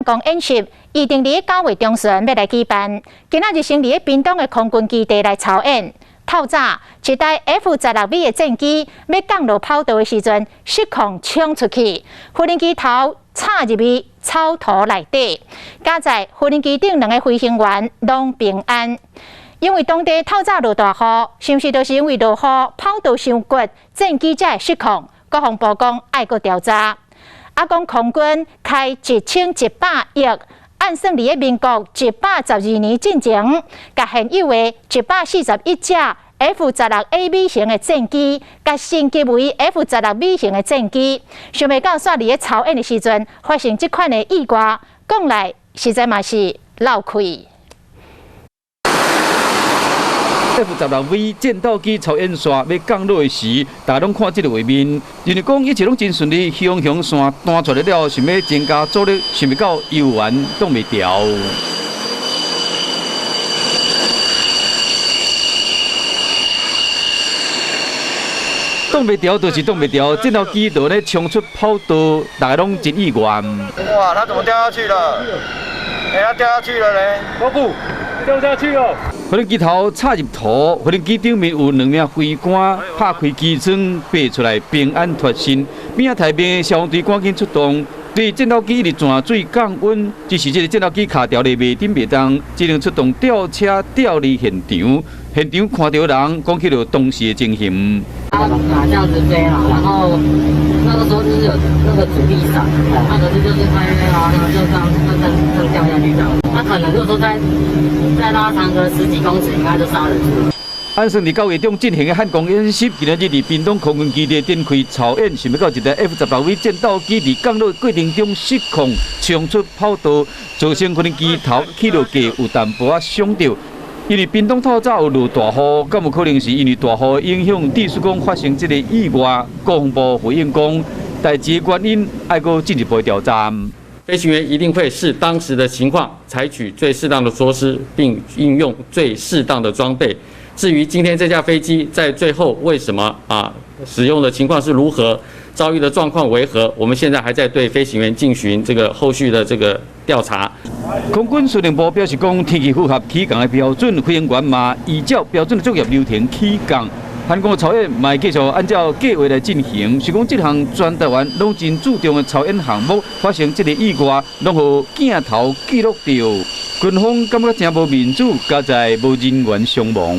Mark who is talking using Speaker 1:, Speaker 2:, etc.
Speaker 1: 攻演習預定佇9月中旬欲來舉辦，今仔日先佇屏東的空軍基地來操演。透早，一台 F-16V 的戰機欲降落跑道的時陣，失控衝出去，無人機頭插入去草叢內底。佳哉無人機頂兩个飛行員攏平安。因為當地透早落大雨，是毋是就是因為落雨跑道傷滑，戰機才會失控？國防部講愛閣調查。啊，講空軍開1100億，按算佇民國112年進前，共現有的141架 F-16AB 型的戰機，共升級為 F-16V 型的戰機，想袂到煞佇咧操演的時陣發生這款的意外，講來實在嘛是落氣。
Speaker 2: F-16V 戰鬥機操演煞欲降落的時，大家攏看這个畫面，認為講一切攏真順利，雄雄線彈出來了，想欲增加阻力，想袂到油門擋袂牢。擋袂牢就是擋袂牢，戰鬥機就咧衝出跑道，大家攏真意外。
Speaker 3: 哇！他怎麼掉下去了？欸，他掉下去了咧！
Speaker 4: 老布，掉下去了。
Speaker 2: 無人機頭插入土，無人機頂面有兩名飛官拍開機艙爬出來，平安脫身。邊仔台邊消防隊趕緊出動，對戰鬥機一直轉水降溫，只是這个戰鬥機卡牢咧袂振袂動，只能出動吊車吊離現場。現場看著人講起著當時的情形。
Speaker 5: 他打這樣子飛啦，然後那個時候就是有那個阻力傘，那可是就是它拉，就這樣就這樣這樣掉下去這樣。他可能就是說再拉長個十幾公尺，應該就剎得住。
Speaker 2: 按算佇9月中進行的漢光演習，今仔日佇屏東空軍基地展開操演，想欲到一台 F-16V 戰鬥機佇降落過程中失控，衝出跑道，造成無人機頭起落架有淡薄仔傷著。因為屏東透早有落大雨，敢有可能是因為大雨影響，致使講發生這个意外？國防部回應講，代誌原因愛閣進一步調查。
Speaker 6: 飛行員一定會視當時的情況，採取最適當的措施，並應用最適當的裝備。至於今天這架飛機在最後為什麼使用的情況是如何，遭遇的狀況為何，我們現在還在對飛行員進行這個後續的這個調查。
Speaker 2: 空軍司令部表示講，天氣符合起降的標準，飛行員嘛依照標準的作業流程起降。韓國操演嘛會繼續按照計劃來進行，是講這項全台灣攏真注重的操演項目發生這个意外，攏予鏡頭記錄著。軍方感覺誠無面子，佳哉無人員傷亡。